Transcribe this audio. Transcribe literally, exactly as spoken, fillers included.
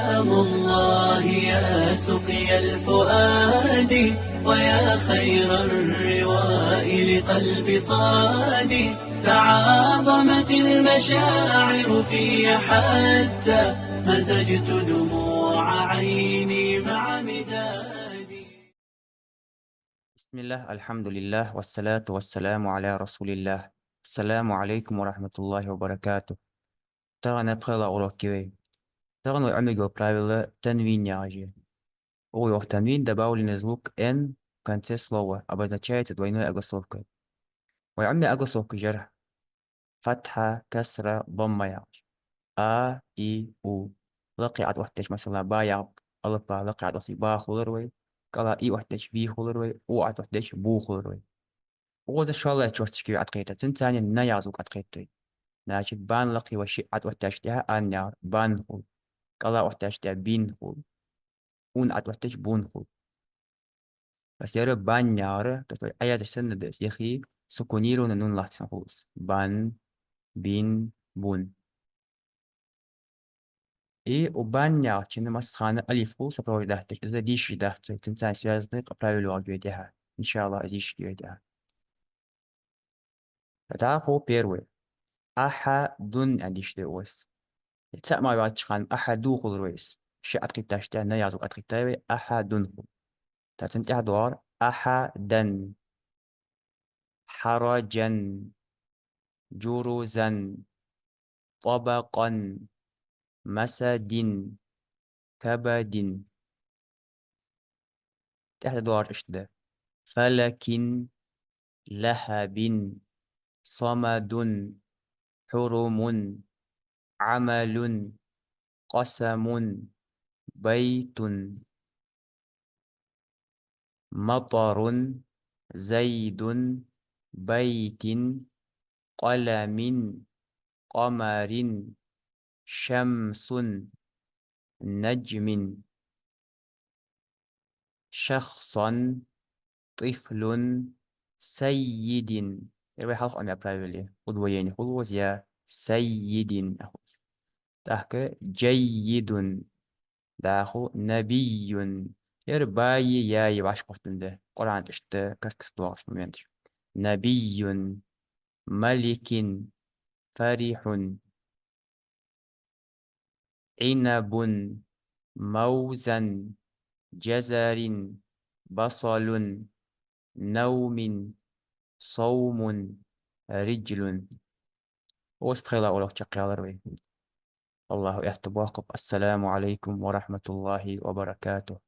سلام الله يا سقيا الفؤاد، ويا خير الرواء لقلب صاد. تعاظمت المشاعر في حتى مزجت دموع عيني مع مدادي. بسم الله، الحمد لله، والصلاة والسلام على رسول الله. السلام عليكم ورحمة الله وبركاته. Тахан пхелагӀа урок я вай. Тахан вай Ӏомаергйола правило танвин яхаш я. Укхо йоах: танвин — добавленный звук «н» в конце слова, обозначается двойной огласовкой. Вай Ӏомаяь огласовкаш яр: фатхьа, касра, дамма яхаш. А, и, у. Лакхе Ӏооттадеш, масала, ба яха алапа лакхе Ӏооттадеш ба хулар вай, кӀала и Ӏооттадеш би хулар вай, у Ӏооттадеш бу хулар вай. Укхаза шоллагӀча черточке вай Ӏокхетар, цунца цхьана н яха звук Ӏокхетар вай. Значит, бан лакхе вай шиъ Ӏооттадаьчул тӀехьагӀа ан яхар бан хул, кӀала Ӏооттадаьчул тӀехьагӀа бин хул, ун Ӏооттадаьчул тӀехьагӀа бун хул. Ас яр бан яхар, то есть Ӏоязъеш санна да из, яхий сукунированный нун латташ санна хул из. Бан, бин, бун. И у бан яхачун массахана алиф хул сопровождать деш, из дийшаш дац вай, цунца связанный кхы правило йоагӀа вай тӀехьа. Иншаллахь, из йиш я вай тӀехьа. ТӀаккха первый. Ахьадун аьнна дийшаду вай из. Цхьа ма ваьча хана ахьаду хулар вай из. Шиъ Ӏокхийттачул тӀехьагӀа н яха звук Ӏокхеттай вай, ахьадун хул. ТӀаккха цун тӀехьа доагӀар ахьадан, хьараджан, джурузан, тӀабакъан, масадин, кабадин. ТӀехьа доагӀар иштта да: фалакин, лахьабин, самадун, хьурумун, Ӏамалун, къасамун, байтун, матӀарун, зайдун, байтин, къаламин, къамарин, шамсун, наджмин, шахсан, тӀифлун, саййидин. Ер вай хьалха Ӏомаяь правило я. Удвоение хул укхаза, я саййидин хул. ТӀаккха джаййидун. ДӀахо набийюн. Ер баи яи вӀашагӀкхетта да. Къуръан тӀа иштта каст-каста доагӀаш моменташ. Набийюн, маликин, фарихьун, Ӏинабун, мавзан, джазарин, басалун, навмин, савмун, риджлун. Укхаза пхелагӀа урок чакхъяьлар вай. АллахӀа аьттув боаккхалба. Ассаламу Ӏалайкум ва рахьматуллахӀи ва баракатухӀ.